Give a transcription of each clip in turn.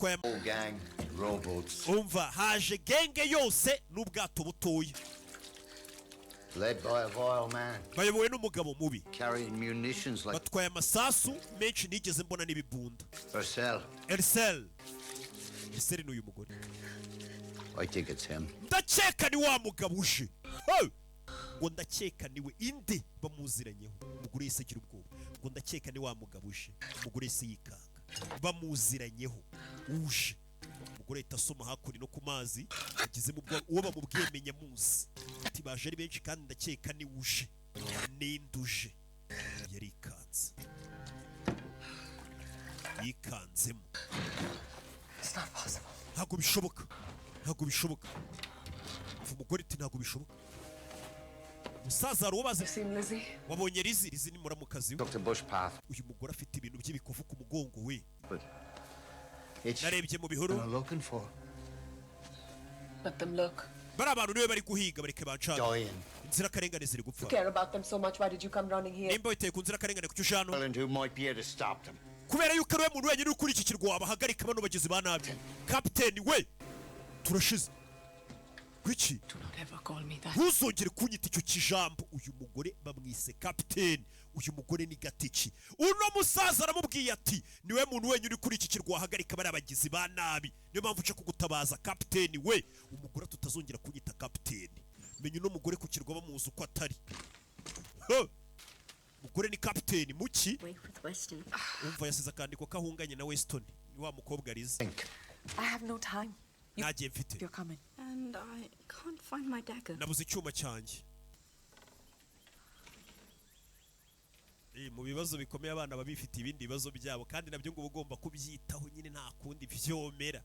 Whole gang in rowboats, Umva, haje gang yose n'ubwato butoya, led by a vile man, bayobowe n'umugabo mubi, carrying munitions like batwaye amasasu menshi nigeze mbona n'ibibunda. Ercel. Ercel, Ercel ni uyu mugore. I think it's him. Ndakeka ni wa mugabo uje. Hey! Ngo ndakeka niwe. Inde bamuziranyeho? Umugore yise agira ubwoba, ngo ndakeka ni wa mugabo uje. Umugore yise yikanga, bamuziranyeho uje. Umugore ahita asoma hakuno no ku mazi, ageze mu bwoba. Uwo bamubwiye menya muzi, ati baje ari benshi kandi ndakeka ni uje. Ninde uje? Yarikanze, yikanzemo. It's not possible. Ntabwo bishoboka, ntabwo bishoboka. Umva, umugore ati ntabwo bishoboka. Umusaza hari uwo bazi. You seen Lizzie? Wabonye Lizi? Lizi ni muramukazi we. Took the bush path, Uyu mugore afite ibintu by'ibikovu ku mugongo we. but it's Narebye mu bihuru. I'm looking for. Let them look. Bari abantu niwe bari guhiga, bareke banshaka. Dying. Inzirakarengane ziri gupfa. Care about them so much. Why did you come running here? Nimba witeye ku nzirakarengane, kuki uje hano? Island who might be able to stop them. Kubera yuko ari we muntu wenyine uri kuri iki kirwa wabahagarika bano bagizi ba nabi. Kapiteni we, turashize. Kuki? Do not ever call me that. Ntuzongere kunyita icyo kijambo. Uyu mugore bamwise kapiteni, uyu mugore ni gatiki. Uno musaza aramubwiye ati niwe muntu wenyine uri kuri iki kirwa wahagarika bariya bagizi ba nabi, niyo mpamvu nje kugutabaza, kapiteni we. Umugore tutazongera kunyita kapiteni. Menya uno mugore ku kirwa bamuzi uko atari. Huh! Mugore ni kapiteni muki? Wait with Weston. Umva, yasize akandiko kahunganye na Weston, ni wa mukobwa arize. Think. I have no time. Ntagiye mfite. You're coming. And I can't find my dagger. Nabuze icyuma cyanjye. Mu bibazo bikomeye abana baba bifite ibindi bibazo byabo, kandi nabyo ngo uba ugomba kubyitaho nyine, nta kundi vyomera.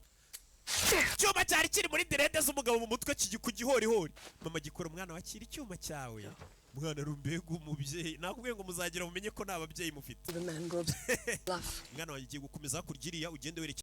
Icyuma cyari kiri muri dread z'umugabo mu mutwe, kigi ku gihorihori. Mama gikora umwana, wakira icyuma cyawe mwana. Rumbega umubyeyi, nakubwiye ngo muzagira mumenye ko nta babyeyi mufite. The mangroves. Bluff. Mwana wanjye, ugiye gukomeza hakurya iriya, ugende werekeza.